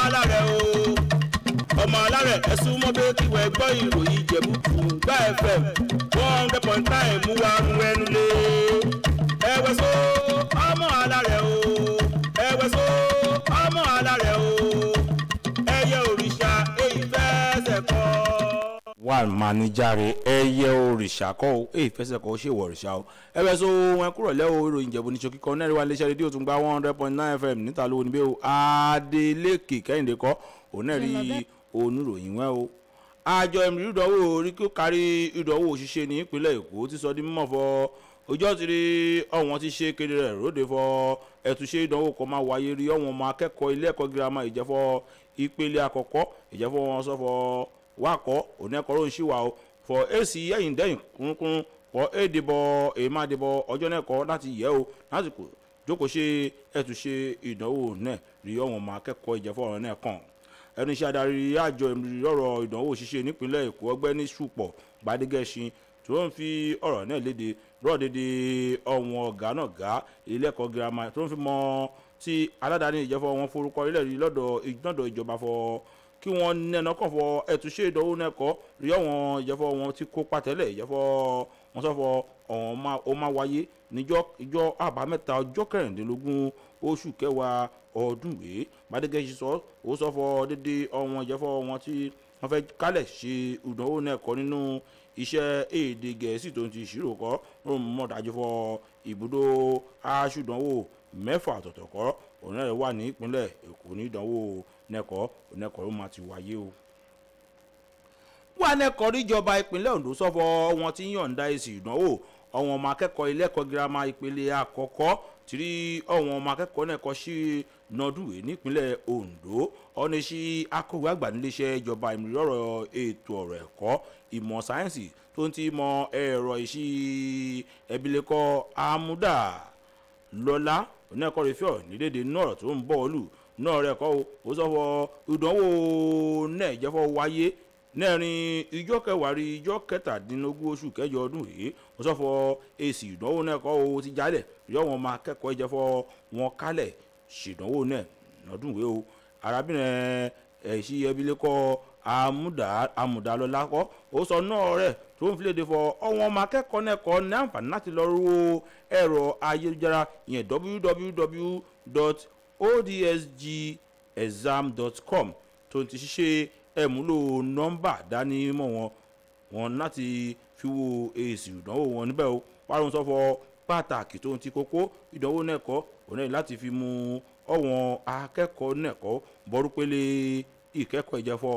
Alárẹ̀ o, ọmọ Alárẹ̀, ẹ̀sùn mọ́ bẹ́ẹ̀ kí wọ́n gbọ́ ìròyìn Ìjẹ̀bú Tùngbà FM 100.9 mú wa nu ẹnu lé. Ẹ̀wẹ̀ so ọmọ Alárẹ̀ o, ẹ̀wẹ̀ so ọmọ Alárẹ̀ o, ẹyẹ òrìṣà èyí fẹsẹ̀ kọ́. Wà máa ní járe, ẹyẹ òrìṣà kọ́ o, èyí fẹsẹ̀ kọ́, ṣé ìwọ òrìṣà o. Ẹ̀wẹ̀ so wọn kúrò lẹ́ o. Ìròyìn Ìjẹ̀bú ní ṣókí kan náà rí wa iléeṣẹ́ rédíò Tùngbà 100.9 FM níta lówó níbẹ̀ o. Adeleke Kẹ́hìndé kọ́ òun náà rí oníròyìn wọn o. Àjọ ìdánwò orí kí ó kárí ìdánwò òṣìṣẹ́ ní ìpínlẹ̀ Èkó ti sọ di mímọ̀ fọ ọjọ́ ti rí ọ̀wọ́n ti ṣe kéde rẹ̀ róde fọ ẹ̀túnṣe ìdánwò kan máa wáyé rí ọ̀wọ́n ọmọ akẹ́kọ̀ọ́ ilé ẹ̀kọ́ girama ìjẹ́fọ́ ìpele àkọ́kọ́ ìjẹ́fọ́ wọn sọ fọ wákọ́ onẹ́kọ́ ló ń ṣìwà o fọ èsì ẹ̀yìn dẹ́yìn kúrúnkúrún fọ èdìbọ̀ èèmàdìbọ̀ ọjọ́ náà kọ́ láti yẹ o lásìkò jókòó ṣe ẹ̀túnṣe ìdánwò náà rí ọ̀wọ́n ọmọ akẹ́kọ̀ọ́ ìjẹ́fọ́ ọ̀rọ̀ náà kàn. Ẹnu iṣẹ́ adarí àjọ ìrọ̀rọ̀ ìdánwò ṣíṣe nípínlẹ̀ Èkó, ọgbẹ́ni Ṣùpọ̀ Gbadégẹṣin, tó ń fi ọ̀rọ̀ náà léde rọ́ọ̀dédé ọ̀wọ̀n ọ̀gá náà gá ilé ẹ̀kọ́ girama tó ń fi mọ́ tí aládàáni ìjẹ́fọ́ wọn forúkọ ilẹ̀ rí lọ́dọ̀ ìjọba fọ kí wọ́n nẹ́nà kàn fọ ẹ̀túnṣe ìdánwò náà kọ́ rí ọ̀wọ̀n ìjẹ́fọ́ wọn ti kópa tẹ́lẹ̀ ìjẹ́fọ́ wọn sọ́fọ́ ọ̀hún ó máa wáyé níjọ́ ìjọ àbámẹ́ta ọjọ́ 16 oṣù kẹwàá ọdún yìí. Gbadégẹṣin sọ ó sọ fọ dédé ọ̀wọ̀n ìjẹ́fọ́ wọn tí wọ́n fẹ́ kálẹ̀ ṣe ìdánwò náà kọ́ nínú iṣẹ́ èdè Gẹ̀ẹ́sì tó ń ti ìṣirò kọ́ ló ń mọ̀ dájú fọ ibùdó aṣùdánwò 6 ọ̀tọ̀ọ̀tọ̀ kọ́ òun náà wà ní ìpínlẹ̀ Èkó ní ìdánwò nẹ́kọ́ onẹ́kọ́ ló máa ti wáyé o. Wà nẹ́kọ́ níjọba ìpínlẹ̀ Ondo sọ́fọ́ wọn ti yọ̀ǹda èsì ìdánwò ọ̀wọ̀n ọmọ akẹ́kọ̀ọ́ ilé ẹ̀kọ́ girama ìpele àkọ́kọ́ tìrí ọ̀wọ̀n ọmọ akẹ́kọ̀ọ́ náà kọ́ sí nọdúwé nípínlẹ̀ Ondo. Ọ̀nà sí akọ̀wé àgbà níléeṣẹ́ ìjọba ìmìlọ́rọ̀ ètò ọ̀rọ̀ ẹ̀kọ́ ìmọ̀ sáyẹ́ǹsì tó ń ti mọ ẹ̀rọ ìṣí ẹ̀bílẹ̀kọ Amúdà Lọ́lá oníẹ̀kọ́ rẹ̀ fíọ̀ nílédè náà tó ń bọ̀ ọ́lù náà rẹ̀ kọ́ ó sọ fọ ìdánwò náà jẹ́fọ́ wáyé nẹ́ẹ̀rin ìjọ kẹwàá rí ìjọ 17 oṣù kẹjọ ọdún yìí. Ó sọ fọ èsì ìdánwò náà kọ́ ó ti jálẹ̀ yọ wọn máa kẹ́kọ̀ọ́ ìjẹ́fọ́ wọn kálẹ̀ ṣèdánwò náà lọ́dún ìwé o. Arábìnrin ẹ̀sì ẹbílẹ̀kọ Amúdàlọ́lá kọ́ ó sọ náà rẹ̀ tó ń filéde fọ ọ̀wọ́n ọmọ akẹ́kọ̀ọ́ náà kọ́ ní àǹfààní láti lọ wo ẹ̀rọ ayélujára ìyẹn www.odsgexam.com tó ń ti ṣiṣẹ́ ẹ̀múlò nọ́mbà dánimọ̀ wọn láti fi wo èsì ìdánwò wọn níbẹ̀ o. Wàá sọ fọ pàtàkì tó ń ti kókó ìdánwò náà kọ́ òun náà láti fi mú ọ̀wọ́n akẹ́kọ̀ọ́ náà kọ́ bọ́rúpele ìkẹ́kọ̀ọ́ ìjẹ́fọ́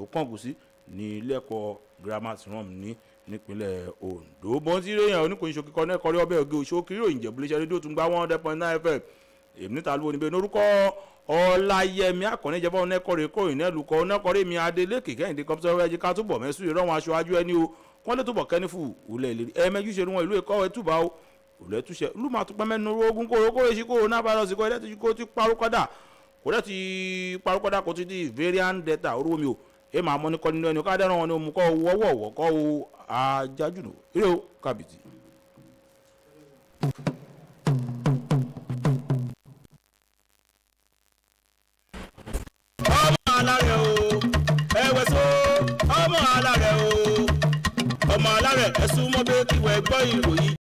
òkàn gùsí ní ilé ẹ̀kọ́ girama tí wọ́n ní nípínlẹ̀ Ondo. Bọ́n tí ìròyìn oníkòyìn ṣòkì kan náà kọrí ọbẹ̀ ògè òṣòkì ìròyìn Ìjẹ̀bú iléeṣẹ́ rédíò Tùngbà 100.9 FM. Èmi níta ló níbẹ̀ lórúkọ Ọláyẹmí Àkànní ìjẹba onẹ́kọ̀rẹ́ kòyìn náà lukọ onẹ́kọ̀rẹ́ mi Adeleke Kẹ́hìndé kọ́pútà ẹ̀jẹ̀ ká túbọ̀ mẹ́sùn ìrọ̀wọ̀n aṣọ ajú ẹni o kọ́n lè túbọ̀ kẹ́ni fún òlẹ̀ ìlérí ẹ̀ẹ́mẹ́jú ṣe wọn ìlú ẹ̀kọ́ ẹ̀túbà o òlẹ̀ túṣẹ ìlú máa tún pẹ́ mẹ́nu ogun kóró kóró èsì kóró náà fáírọ́ọ̀sì kó ẹ̀dẹ́ kó ti parúkọ́dà kó dẹ́ ti parúkọ́dà kó ti di variant delta orúkọ mi o ẹ máa mọ ní kọ́ nínú ẹni ká dẹ́ràn wọn ni mo kọ́ wọ́wọ́wọ́ kọ́ o ajájú nù eré o kábìtì. Ọmọ Alárẹ̀ o, ẹ̀wẹ̀ so ọmọ Alárẹ̀ o, ọmọ Alárẹ̀ ẹ̀sùn mọ́ bẹ́ẹ̀ kí wọ́n gbọ́ ìròyìn.